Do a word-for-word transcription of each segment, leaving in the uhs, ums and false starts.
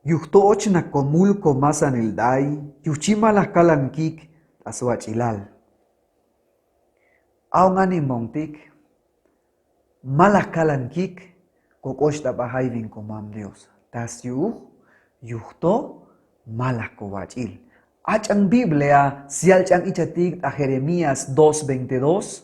Yujto och nakomul komasanil tꞌai, yuchi malaj kalankik tꞌasbachꞌilal. Aun animauntik, malaj kalankik kokꞌoch tꞌabajaibi komam Dios. Tasiuj, yujto malaj kobachꞌil. Achꞌan Biblia sial chꞌan ichatik tꞌa Jeremías dos veintidós.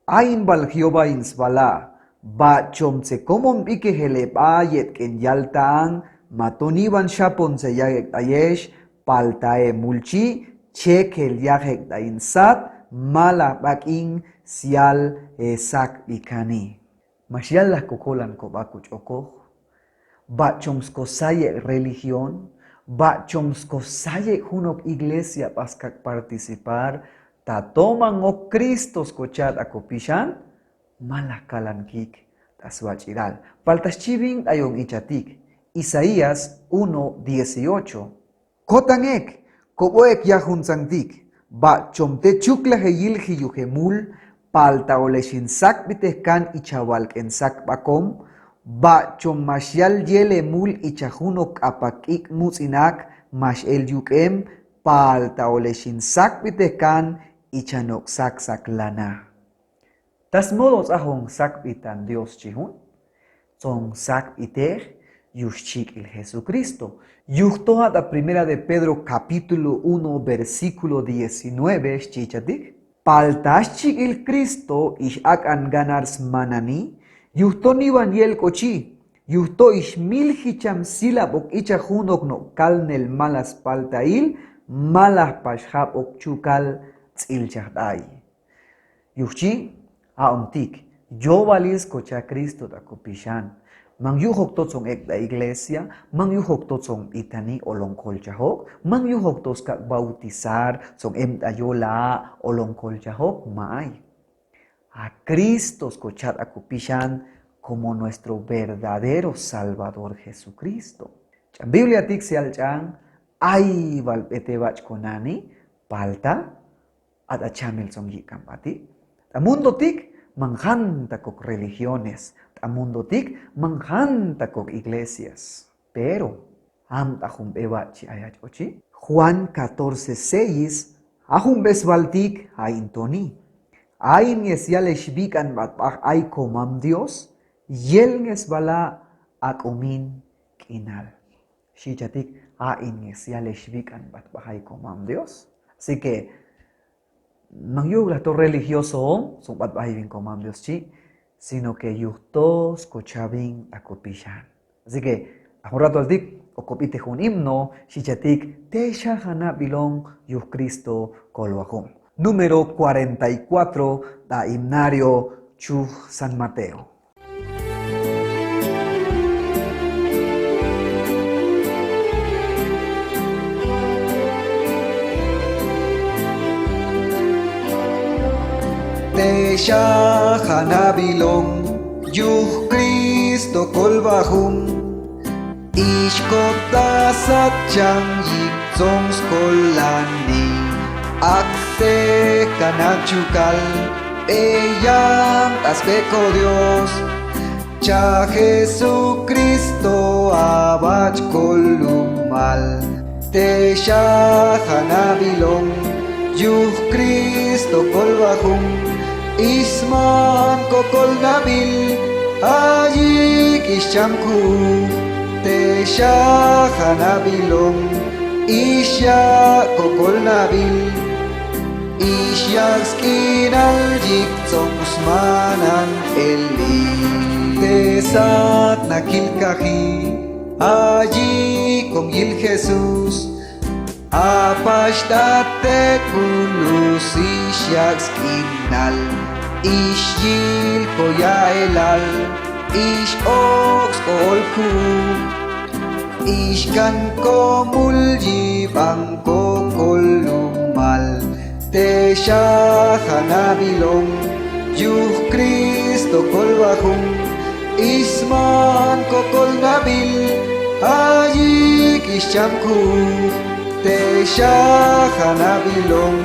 Ain bal Jehová insbala, bachom tsekomon bikejel ebꞌa yetkꞌen yaltaan, mato niban xhapon seyajek tꞌayex, palta emul chi, chekjel yajek tꞌa insat, malaj bakꞌin sial esakpikani. Maxial la kokolan kobakuk chokoj. Bachom skosayek religión, bachom skosayek junok iglesia paskak participar, ta toman ok Cristo skochat ako pixan, malaj kalankik tꞌasbachꞌilal. Palta xchibin tꞌayon ichatik, Isaías uno dieciocho. Kotan ek, kobo ek yajuntsantik, bachom te chuklaje yilji yujemul, palta ole xinsakbitek kan ichabalkꞌen sakbakom, bachom maxial yelemul ichajunok kꞌapak kꞌikꞌ mutsꞌinak maxel yukꞌem, palta ole xinsakbitek kan ichanok saksak lana. Tas modo tsꞌajon sakbitan Dios chijun, tsonsakbitej yuxchikil Jesucristo. Yujto a tꞌa Primera de Pedro capítulo uno versículo diecinueve xchichatik. Palta axchikil Cristo ixakꞌan ganar smanani, yujto niban yelkꞌochi, yujto ixmiljicham silabok ichajunok nokalnel malaj spaltail, malaj paxjabok chukal tsꞌilchajtꞌai. Yuxchi, auntik, yobalil skocha Cristo tꞌaku pixan. Mangyujok totsong ek tꞌa iglesia, mangyujok totsong itani olongkolchajok, mangyujok toskak bautizar, tsong em tꞌa yola olongkolchajok, maai. A Cristo skocha tꞌaku pixan como nuestro verdadero Salvador Jesucristo. Chꞌan Bibliatik sial chꞌan, ai balbete bachꞌ konani, palta a tꞌa chamel tsong yikanbati. Tꞌamundotik manjantakok religiones, tꞌamundotik manjantakok iglesias. Pero, amtꞌa jumbe bachꞌi ayachꞌochi. Juan catorce seis, ajumbesbaltik aintoni. Ainges yalexhibikꞌanbat baj ai komam Dios, yelngesbala akꞌumin kꞌinal. Xichatik, ainges yalexhibikꞌanbat baj ai komam Dios. Así que, mangyujla to religioso, tsong bat bajibin komam Dios chi, sino que yujto skochabin tꞌaku pixan. Así que, ajo rato altik, okopite jun himno, xichatik, Texhajanabilong yuj Cristo kolbajum. Número cuarenta y cuatro, tꞌa himnario chuj San Mateo. Texhajanabilong yuj Cristo kolbajum, ixkotasat cham yiktsong skolani, aksekan achukal, eyang tꞌaspeko Dios. Cha Jesucristo abach kolumal, texhajanabilong yuj Cristo kolbajum, isman kokolnabil ayik ixcham kuj. Texhajanabilong ixyak kokolnabil, ixyak skꞌinal yiktsong smanan elil. Tesat nakilkaji ayik kong yil Jesús, apaxtate kulus ixyak skꞌinal, ixyil koya elal, ixꞌoks koolkuj. Ixkan komul yibang kokolumal, texhajanabilong yuj Cristo kolbajum, isman kokolnabil ayik ixcham kuj. Texhajanabilong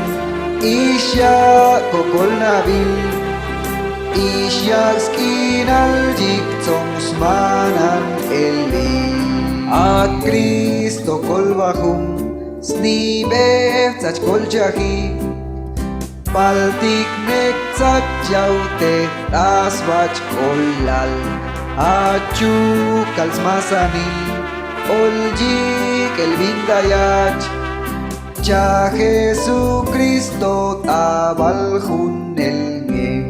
ixyak kokolnabil, ixyak skꞌinal yiktsong smanan elil. At Cristo kolbajum, snibet sachkolchaji. Paltik nektsach yaute tasbach kollal, achukal smasanil, olyik elbindayach. Cha Jesucristo tabaljun elnge,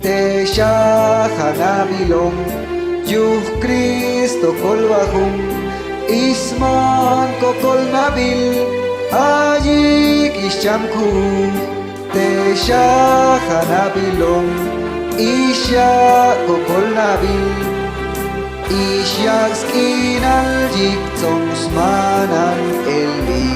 texhajanabilom yuk Cristo kolbajum, isman kokolnabil ayik ixchamkuj. Texhajanabilom ixyak kokolnabil, ixyak skinalyik tsong smanan elbi.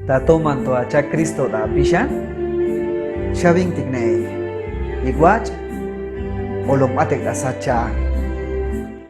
Tatomantua cha Cristo ta pixhan, xhabintik ne iguach, o lombatek ta sacha.